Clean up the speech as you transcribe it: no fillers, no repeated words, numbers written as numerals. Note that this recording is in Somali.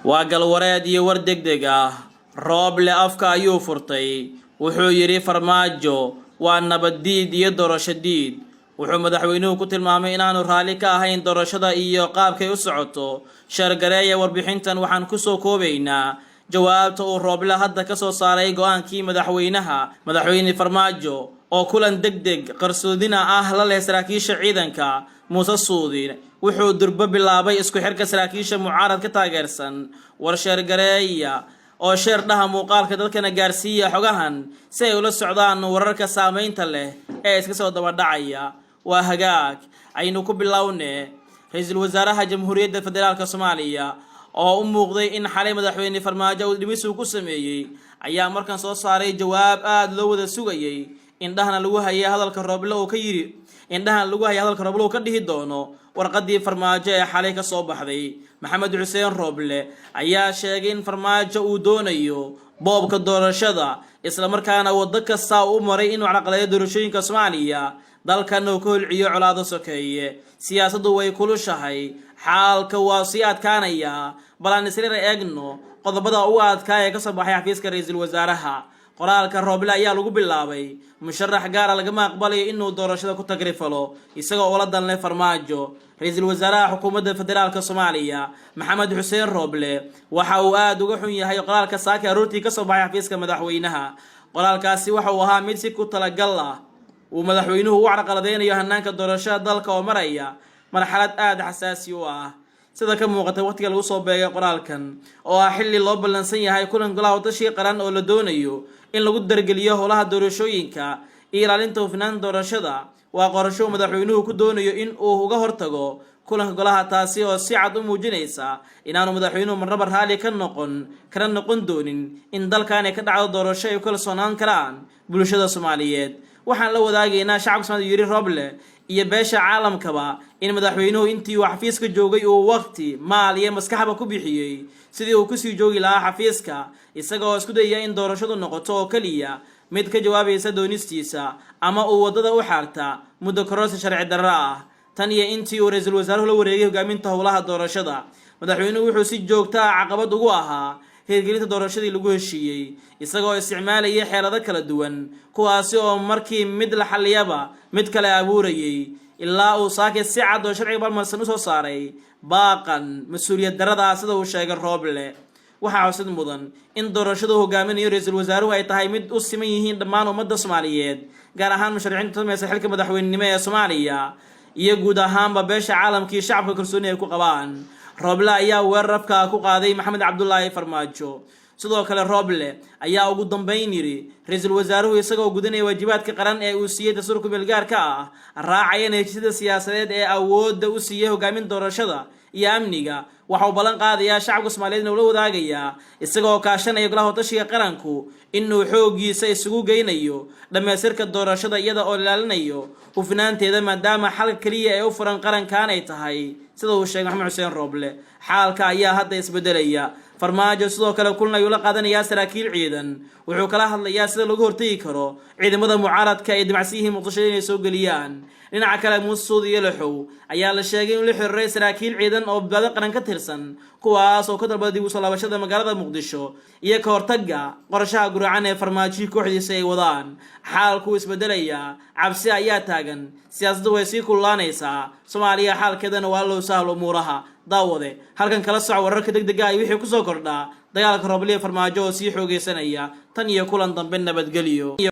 Waa galwareed iyo war degdeg ah. Rooble afka ayuu furtay. Wuxuu yidhi Farmaajo waa nabad diid iyo doorasho diid. Wuxuu madaxweynuhu ku tilmaamay inaanu raalli ka ahayn doorashada iyo qaabkay u socoto. Share gareeya warbixintan. Waxaan kusoo koobaynaa jawaabta uu Rooble hadda ka soo saaray go-aankii madaxweynaha. Madaxweyne Farmaajo oo kulan deg deg qarsoodina ah la leh saraakiisha ciidanka, Muuse Suudi wuxuu durbo bilaabay isku xirka saraakiisha mucaarad ka taageersan. War share gareeya oo share dhaha muuqaalka, dadkana gaarsiiya xogahan si ay ula socdaan wararka saameynta leh ee iska soo dabadhacaya. Waa hagaag, aynu ku bilowne. Ra-iisul wasaaraha Jamhuuriyadda Federaalka Soomaaliya oo u muuqday in xalay madaxweyne Farmaajo uu dhimisuu ku sameeyey ayaa markan soo saaray jawaab aada loo wada sugayay, indhahana lagu hayay hadalka Rooble uu ka yidhi, indhahana lagu hayay hadalka Rooble uu ka dhihi doono warqadii Farmaajo ee xalay ka soo baxday. Maxamed Xuseen Rooble ayaa sheegay in Farmaajo uu doonayo boobka doorashada, islamarkaana waddo kasta uu u maray inuu carqaladeeyo doorashooyinka Soomaaliya, dalkana uu ka holciyo colaado sokeeye. Siyaasaddu way kulushahay, xaalka waa sii adkaanayaa. Bal aan isla eegno qodobada ugu adkaa ee kasoo baxay xafiiska ra-iisul wasaaraha. Qoraalka Rooble ayaa lagu bilaabay: musharax gaara lagama aqbalayo inuu doorashada ku tagrifalo isagoo ula danlay Farmaajo. Ra-iisul wasaaraha Xukuumadda Federaalka Soomaaliya, Maxamed Xuseen Rooble, waxa uu aada uga xun yahay qoraalka saaka aroortii kasoo baxay xafiiska madaxweynaha. Qoraalkaasi waxa uu ahaa mid si ku talagal ah uu madaxweynuhu u carqaladeynayo hanaanka doorashada dalka oo maraya marxalad aada xasaasi u ah. Sida ka muuqata waqtiga lagu soo beegay qoraalkan oo ah xilli loo ballansan yahay kulan golaha wadatashiga qaran oo la doonayo in lagu dargeliyo howlaha doorashooyinka iyo ilaalinta hufnaanta doorashada, waa qorasho uu madaxweynuhu ku doonayo in uu uga hortago kulanka golaha, taasi oo si cad u muujinaysa inaanu madaxweynuhu marnaba raalli ka noqon kana noqon doonin in dalkan ay ka dhacdo doorasho ay ku kalsoonaan karaan bulshada Soomaaliyeed. Waxaan la wadaagaynaa shacabka Soomaalida, yiri Roble, iyo beesha caalamkaba in madaxweynuhu intii uu xafiiska joogay uu waqti, maal iyo maskaxba ku bixiyey sidii uu kusii joogi lahaa xafiiska, isagoo isku dayaya in doorashadu noqoto oo keliya mid ka jawaabaysa doonistiisa ama uu waddada u xaarta muddo kororsi sharci darro ah. Tan iyo intii uu ra-iisul wasaaruhu la wareegay hogaaminta howlaha doorashada, madaxweynuhu wuxuu si joogta ah caqabad ugu ahaa hirgelinta doorashadii lagu heshiiyey, isagoo isticmaalayay xeelado kala duwan, kuwaasi oo markii mid la xalliyaba mid kale abuurayay, ilaa uu saakay si cad oo sharciga balmarsan usoo saaray baaqan mas-uuliyad darrada, sida uu sheegay Rooble. Waxaa xusid mudan in doorashadu hogaaminayo ra-iisul wasaaruhu ay tahay mid u siman yihiin dhammaan ummadda Soomaaliyeed, gaar ahaan musharaxiinta tartamaysa xilka madaxweynenimo ee Soomaaliya iyo guud ahaanba beesha caalamka iyo shacabka kalsooni ay ku qabaan. Rooble ayaa weerar afka ku qaaday Maxamed Cabdulaahi Farmaajo. Sidoo kale Rooble ayaa ugu dambeyn yidhi: ra-iisul wasaaruhu isagoo gudanaya waajibaadka qaran ee uu siiyey dastuurka meelgaarka ah, raacayana heshiisyada siyaasadeed ee awoodda u siiyey hogaamin doorashada iyo amniga, waxa uu ballan qaadayaa shacabka Soomaaliyeed inuu la wadaagayaa, isagoo kaashanaya golaha watashiga qaranku, inuu xooggiisa isugu geynayo dhammaystirka doorashada iyada oo ilaalinayo hufnaanteeda, maadaama xalka keliya ee u furan qarankan ay tahay, sida uu sheegay Maxamed Xuseen Rooble. Xaalka ayaa hadda isbedelaya. Farmaajo sidoo kale kulan ayuu la qaadanayaa saraakiil ciidan. Wuxuu kala hadlayaa sida looga hortegi karo ciidamada mucaaradka ay damacsan yihiin Muqdisho inay soo geliyaan. Dhinaca kale, Muuse Suudi Yalaxow ayaa la sheegay inuu la xiriiray saraakiil ciidan oo Badbaado Qaran ka tirsan, kuwaas oo ka dalbada dib u soo laabashada magaalada Muqdisho iyo ka hortagga qorshaha guracan ee Farmaajoyi kooxdiisa ay wadaan. Xaalkuu isbedelayaa, cabsi ayaa taagan, siyaasaddu way sii kululaanaysaa. Soomaaliya xaalkeedana waa low sahal umuuraha. Daawade, halkan kala soco wararka deg dega ay wixii kusoo kordhaa dagaalka Roobliya Farmaajo oo sii xoogeysanaya. Tan iyo kulan dambe, nabadgelyo.